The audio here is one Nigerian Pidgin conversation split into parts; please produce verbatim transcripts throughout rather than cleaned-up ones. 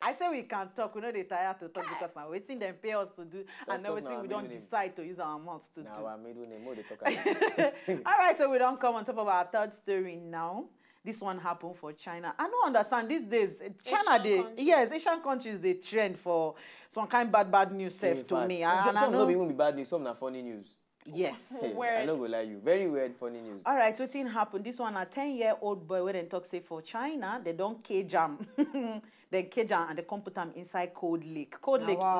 I say we can talk, we no dey tire to talk because na wetin dem pay us to do and na Talk wetin na we middle don name. Decide to use our mouth to Na do. Our middle name, we dey talk about. All right, so we don come on top of our third story now. This one happened for China. I no understand these days. China Asian dey countries. Yes, Asian countries dey trend for some kind bad bad news sef In to fact, me. some, And I some no know be even be bad news, some na funny news. Yes. Hey, I Weird. No go lie you. Very weird, funny news. All right, wetin happen? This one na ten year old boy wey dem talk say for China, they don cage am. Dem cage am and they come put am inside cold lake. Cold Na lake wow.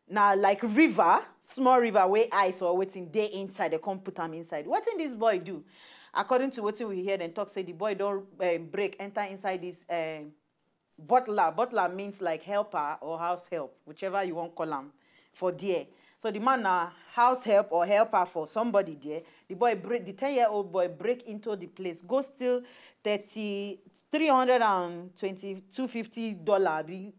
na na like river, small river wey ice or wetin dey inside, they come put am inside. Wetin this boy do? According to wetin we hear, dem talk say the boy don um, break enter inside this um, butler. Butler means like helper or house help, whichever you wan call am for there. So the man na house help or helper for somebody there. The boy break, the ten year old boy break into the place, go steal thirty, three hundred and twenty, two fifty dollar, abi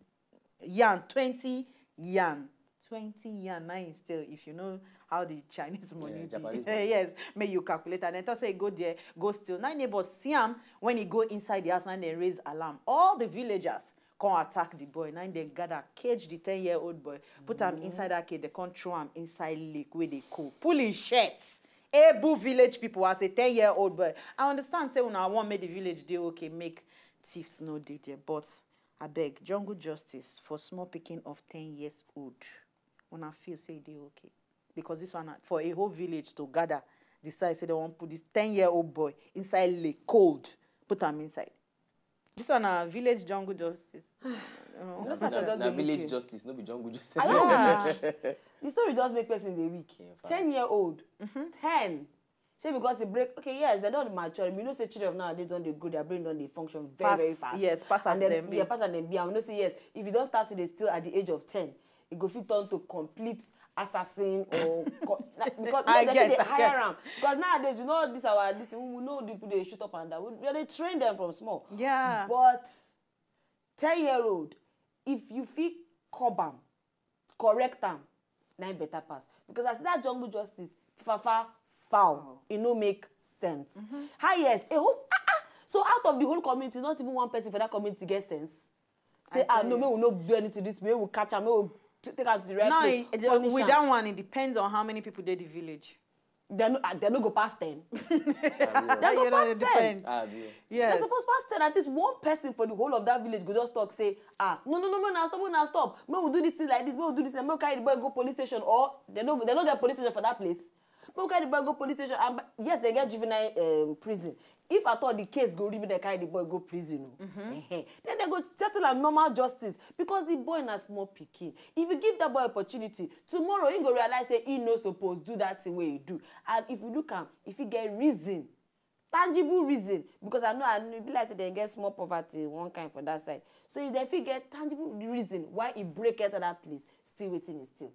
yan, twenty yan. Twenty yan na him steal, if you know how the Chinese money Yeah, be. Japanese money. Yes, make you calculate. And then talk say he go there, go steal. Now neighbors see am when he go inside the house and they raise alarm. All the villagers come attack the boy. Now they gather, cage the ten year old boy, put am inside that cage, they come throw am inside lake where they cold. Pull his shirt. Able village people as a ten year old boy. I understand say una wan make the village dey okay, make thieves no dey there. But abeg, jungle justice for small pikin of ten years old. Una feel say e dey okay? Because this one na for a whole village to gather, decide say they wan put this ten year old boy inside lake cold, put am inside. This one na village jungle justice. No such a Na, just na dey village look you. Justice, no be jungle justice. I don't Yeah. The story just make person dey weak. In fact. Ten year old, ten. Say because e break, okay, yes, they don mature. We know say children of nowadays don dey grow, their brain don dey function very, Pass- very fast. yes, pass as And then, dem be. Yeah, pass as dem be. And we know say yes, if you don start to dey steal at the age of ten, e go fit turn to complete assassin or co- na- because I yes, they get, fit dey I hire get. Am because nowadays you know this our this we know the people dey shoot up and down. We, we dey train them from small. Yeah. But ten year old, if you fit curb am, correct am, na im better pass. Because as that jungle justice, fafa foul, e no make sense. Highest, a whole ah, ah, so out of the whole community, not even one person for that community get sense. Say ah no, make we no do anything this way, we catch am, make we t- take am to the right Now, place, it- it- punish with am. That one, it depends on how many people dey the village. They no, ah, they no go pass ten. They You go know, pass it ten. depends. Ah, yeah. They Yes. Suppose pass ten. At least one person for the whole of that village go just talk say, ah, no, no, no, no, now stop, no, now stop. Make we do this thing like this. Make we go police station, or they no, they no get police station for that place. Make we carry the boy go police station. And yes, they get juvenile um, prison. If at all the case go reach, they carry the boy go prison. Oh. Ehen. Then they go settle am normal justice because the boy na small pikin. If you give that boy opportunity, tomorrow he go realize say he no suppose do that thing wey he do. And if you look am, if he get reason, tangible reason, because I know I know e be like say dem get small poverty one kind for that side. So if dem fit get tangible reason why e break enter that place, still wetin e still.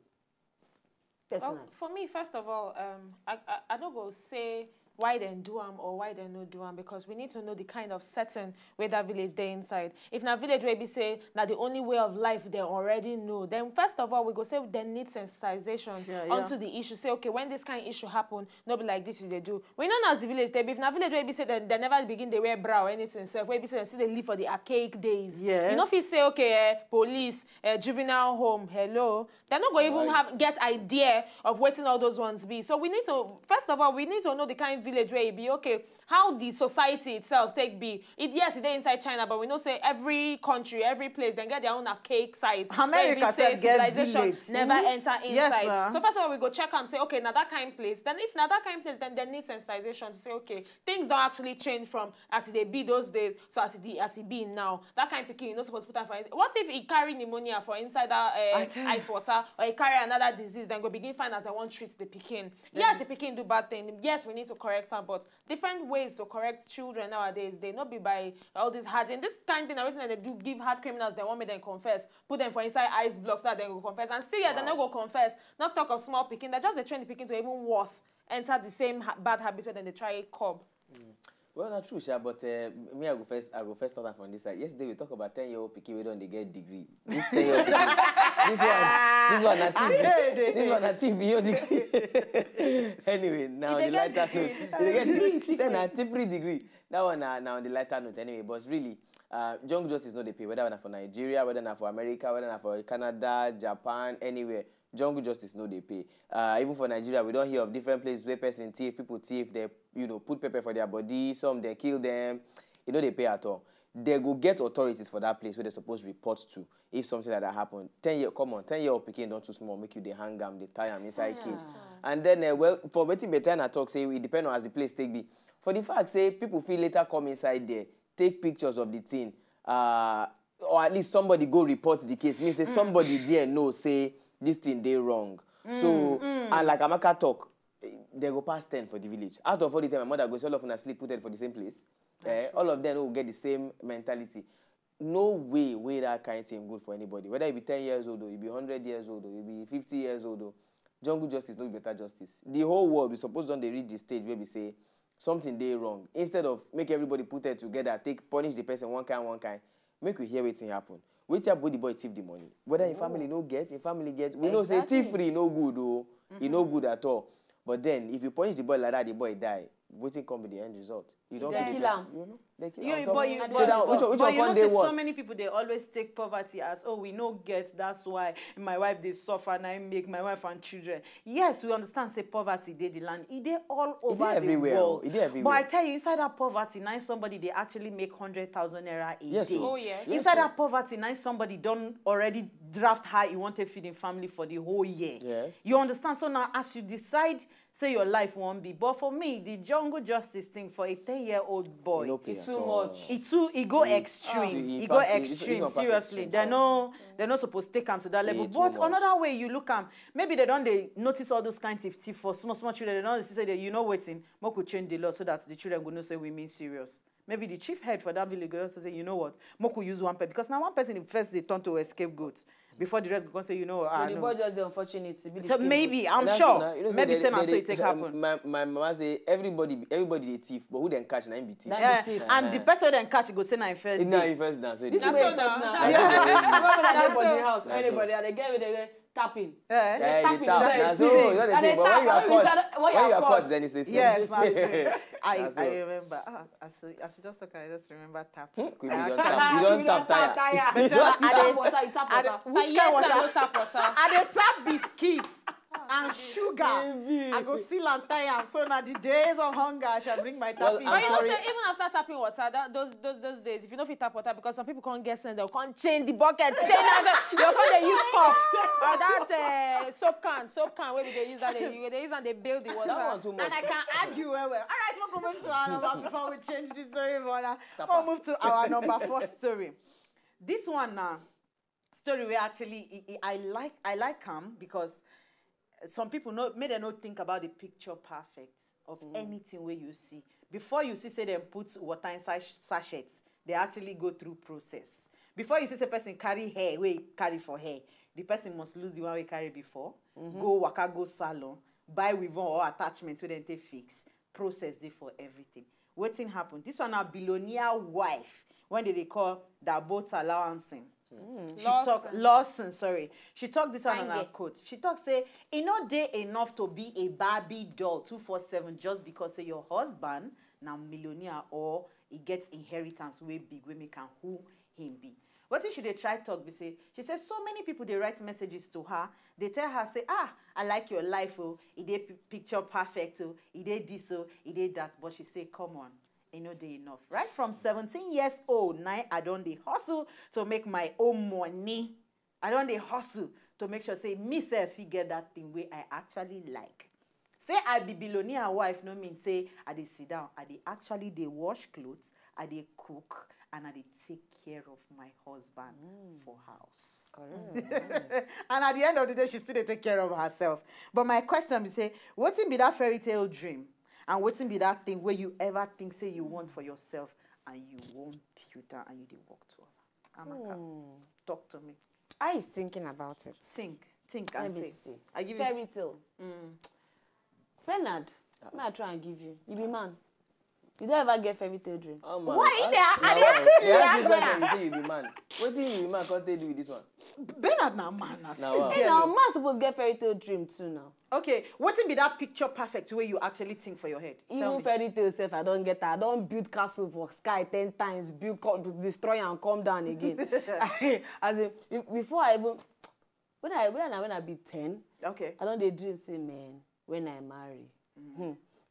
Personal. Well, for me, first of all, um, I, I, I don't go say why dem do am or why dem no do am, because we need to know the kind of setting where that village dey inside. If na village where be say na the only way of life they already know, then first of all we go say dem need sensitization Sure, yeah. Onto the issue. Say okay, when this kind issue happen, no be like this you dey do. We know as the village dey be. If na village where be say they, they never begin dey wear bra or anything sef, where be say they still dey live for the archaic days. Yes. You no fit say okay, eh, police, eh, juvenile home, hello. They no go even Why? Have get idea of wetin all those ones be. So we need to, first of all, we need to know the kind village where e be. Okay, how the society itself take be. It yes, e dey inside China, but we know say every country, every place, dem get their own archaic side. Where e be America say sef get civilization village. Never Mhm. enter Yes, inside. na. So first of all, we go check am say okay, na that kind place. Then if na that kind place, then dem need sensitization to say okay, things don actually change from as e dey be those days to as e dey as e be now. That kind pikin, you no suppose put am for inside. What if e carry pneumonia for inside that I uh, tell ice water, or e carry another disease, then go begin find as dem wan treat the pikin. Yes, the pikin do bad thing. Yes, we need to correct am, but different ways to correct children nowadays dey, no be by all this hardening. This kind thing na wetin dem dey do, give hard criminals dem wan make dem confess, put dem for inside ice blocks so that dem go confess, and still yet dem no go confess. Not talk of small pikin, dem just dey train the pikin to even worse, enter the same ha- bad habits wey dem dey try curb. Well, na true, sha, but uh, me, I go first, I go first start am from this side. Yesterday we talk about ten year old pikin wey don dey get degree. This ten year old pikin, this one, this one na thief. This one na thief. You know, the- anyway, now the lighter note. They get degree, then na thief degree. That one na, na on the lighter note. Anyway, but really, uh, jungle justice no dey pay. Whether na for Nigeria, whether na for America, whether na for Canada, Japan, anywhere, jungle justice no dey pay. Uh, even for Nigeria, we don hear of different places where person thief, people thief, they, you know, put pepper for their body, some they kill them. E no dey pay at all. They go get authorities for that place where they suppose report to if something like that happen. Ten year, come on, ten year old pikin don too small, make you dey hang am, dey tie am inside cage. And then, uh, well, for wetin Bettina talk, say e depend on as the place take be. For the fact say people fit later come inside there, take pictures of the thing, uh, or at least somebody go report the case. Mean say somebody there know say this thing dey wrong. So, and like Amaka talk, eh, they go pass ten for the village. Out of all the time, my mother go say all of una sleep put head for the same place. Eh, all of them no go get the same mentality. No way, way that kind thing good for anybody. Whether you be ten years old or you be hundred years old or you be fifty years old, or jungle justice no be better justice. The whole world we suppose don dey reach the stage where we say something dey wrong. Instead of make everybody put head together, take punish the person one kind, one kind, make we hear wetin happen. Wetin happen when the boy thief the money? Whether him family no get, him family get, we know say thief free no good o. E no good at all. But then, if you punish the boy like that, the boy die. Wetin come be the end result? You don't They kill the kill person. am. You know, they kill You, am. but you, So but, that, which, but, which but one you know, come say dey so worse? Many people they always take poverty as, oh, we no get. That's why my wife they suffer, and I make my wife and children. Yes, we understand. Say poverty, they the land, it they all over everywhere, the world. E dey everywhere. But I tell you, inside that poverty, now somebody they actually make hundred thousand naira a Yes, day. oh. Oh, yes. Yes, Inside sir. That poverty, now somebody don't already draft how you want to feed in family for the whole year. Yes. You understand? So now, as you decide, say your life won't be. But for me, the jungle justice thing for a ten-year-old boy, E no pay It's at too all. much. it too, it go It- extreme. it It go pass- it- it extreme. don pass Seriously, extreme they're side. No, they're not supposed to take am to that level. It too But much. Another way you look am, maybe they don't they notice all those kinds of thief for small small children. They don't see say that, you know, waiting. Make we change the law so that the children go know say we mean serious. Maybe the chief head for that village go also say, you know what, make we use one person, because now one person first they turn to a scapegoat before the rest go say, you know what, So ah, the no. Boy just dey unfortunate to be the So maybe scapegoat. I'm That's sure. true, na. You know say Maybe they- say na they- so they- it take um, happen. My, my mama say everybody, everybody they thief, but who then catch na him be thief. Na Eh, be thief. and the person wey dem catch go say na him first It's not day. Him first now. So This they- way, so now. na That's so so they now. Remember that That's nobody so- house, That's so- anybody, and they get with the tapping. Eh? Eh, Tapping they tap. like Na this. so, you know, they And say, they but tap, when you are and when you caught, are- when when you you are are caught. caught, then you say, Yes, yes. ma, so I, That's I so. Remember. Ah, as you, as you just talk, I just remember tapping. Quick, you Ah, don't tap, tap. You you don't don't tap tap tire. tire. But so You I tap dey- water, you tap I dey- water. Which Yes, kind I water? No tap water. I dey tap biscuits and sugar. Baby. I go seal and tie am. So now the days of hunger, I shall bring my Well, tapping. But you know, Sorry. Say even after tapping water, that those those those days, if you don't fit tap water, because some people can't get sense, they'll can't change the bucket, change that. They'll come they use cup or that uh, soap can, soap can where we they use that they, you- they use and they build the water. That one too much. And I can argue well, well. All right, we'll go back to our number before we change the story, brother. We'll move to our number four story. This one now, story where actually I, I I like I like am because some people know may they not think about the picture perfect of anything where you see. Before you see say them put water inside sh- sachets, they actually go through process. Before you see say person carry hair, wey carry for hair, the person must lose the one we carry before, go waka, go salon, buy weave or attachment wey dem take fix. Process dey for everything. Wetin happen? This one na billionaire wife when they dey call Dabota Lawanson. She talk Lawson, sorry. She talk this one on her quote. She talk say e no dey enough to be a Barbie doll two four seven just because say your husband na millionaire or e get inheritance wey big wey make am who him be. Wetin she dey try talk be say she say so many people dey write messages to her, dey tell her say, ah, I like your life o, e dey pi- picture perfect o, e dey this o, e dey that, but she say come on, e no dey enough. Right from seventeen years old na I don dey hustle to make my own money. I don dey hustle to make sure say me sef fit get that thing wey I actually like. Say I be billionaire wife no mean say I dey sit down. I dey actually dey wash clothes, I dey cook, and I dey take care of my husband for house. And at the end of the day, she still dey take care of herself. But my question be say, wetin be that fairy tale dream? And wetin be that thing where you ever think say you want for yourself and you won't build am and you dey work towards am? Amaka, talk to me. I is thinking about it. Think, think and Let me say. See. I give Fairy it. Tale. Bernard, may I try and give you? You be man. You don't ever get fairy tale dream? Oh, man. Why? They are, I dey ask you, ask me. You say you be man. Wetin you be man come take do with this one? Bernard na man na. Na wa. Hey, now man suppose get fairy tale dream too now. Okay, wetin be that picture perfect wey you actually think for your head? Tell Even me. Fairy tale sef, I don get am. I don build castle for sky ten times, build, co- destroy and come down again. As in, if- before I even, when I when I when I be ten, Okay. I don dey dream say, man, when I marry, hmm,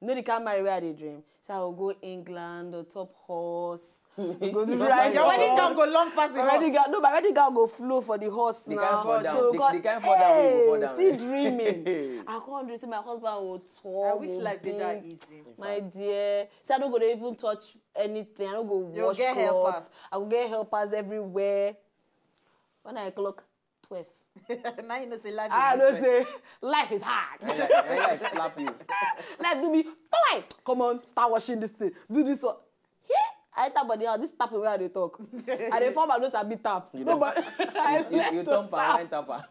you know the kind marry wey I dey dream. So I go go England on top horse. We go do ride Your wedding gown horse. Go long pass the My wedding horse. Gown, no, my wedding gown go flow for the horse The now. kind fall down, So the, God, the kind fall down wey you go hey, fall down, see eh? Dreaming. I can't dream say my husband will tall. I wish life dey that easy. My dear, so I don't go to even touch anything. I don't go You'll wash get clothes. Helpers. I will get helpers everywhere. When I clock twelve, Now you know say life. I Is know different. Say life is hard. Like, like slap you. Life do me. Boy, come on, start washing this thing. Do this one. Here, I tap body out. This tap where I dey talk. I dey form, I no sabi tap. You No, don't- but I You, like you to turn tap. power and tapper.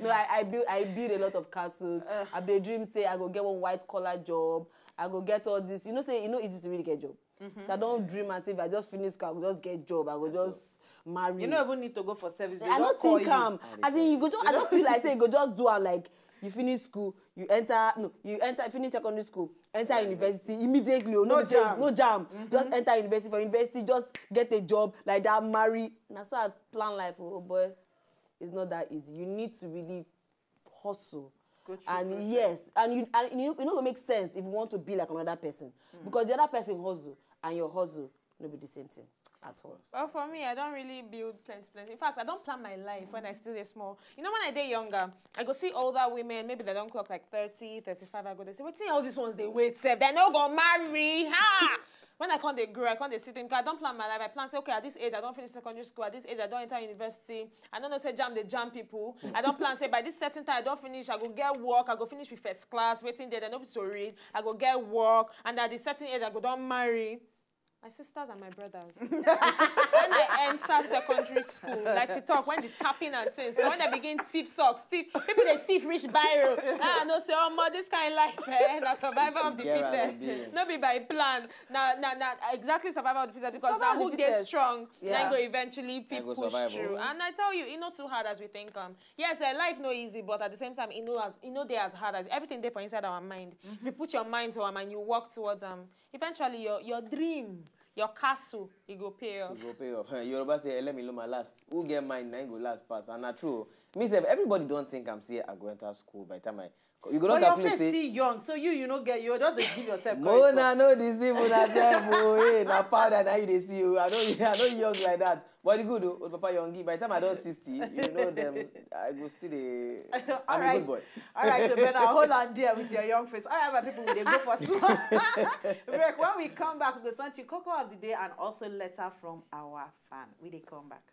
No, I, I build I build a lot of castles. I be a dream say I go get one white collar job. I go get all this. You know say you know easy to really get job. So I don't dream as if I just finish school, I go just get job. I go just marry. You no even need to go for service. They I just don't call think you. am. As in, you go just, I just feel like say you go just do am like you finish school, you enter no, you enter finish secondary school, enter university immediately. Oh, no, No be say- jam. No jam. Just enter university, for university, just get a job like that, marry. Now so I plan life. Oh boy, it's not that easy. You need to really hustle. Go through And process. Yes, and you and you, you know it make sense if you want to be like another person because the other person hustle and your hustle no be the same thing at all. Well, for me, I don't really build plenty, plenty. In fact, I don't plan my life when I still dey small. You know, when I dey younger, I go see older women, maybe they don't clock like thirty, thirty-five. I go, they say, "Wetin all these ones dey wait sef? They no go marry." Ha! When I come dey grow, I come dey see things. I don't plan my life. I plan say, okay, at this age, I don't finish secondary school. At this age, I don't enter university. I don't know say jam dey jam people. I don't plan say by this certain time I don't finish, I go get work. I go finish with first class. Wetin dey, they no be to read. I go get work, and at the certain age, I go don marry. My sisters and my brothers. When I enter secondary school, like she talk, when the tapping and things, when I begin thief socks, thief, people dey thief reach biro. Ah, no say, oh, this kind life, eh, na survival of the Get as fittest. e be. No be by plan. Na na na exactly survival of the fittest because Survival na of who the dey fittest. Strong. Na Yeah. Go eventually Na go push survive, through. oh. And I tell you, e no too hard as we think am. Yes, eh, life no easy, but at the same time, e no as e no dey as hard as everything dey for inside our mind. If you put your mind to am and you work towards am, eventually your your dream, your castle, e go pay off. E go pay off. Yoruba say, "Let me know my last." Who get mind, na him go last pass. And na true. Me sef, everybody don think am say I go enter school by the time I. You go But don your calculate face say. Still young, so you you no get you just dey give yourself. Mo Credit na for- no deceive una sef o. Hey, na powder na you dey see o. I no I no young like that. But e good o, old papa young. By the time I don sixty, you know them. I go still dey. All I'm a right. Good boy. All right, so Bernard, hold on there with your young face. All right, my people, we dey go for small break. When we come back, we go send you Coco of the day and also letter from our fan. We dey come back.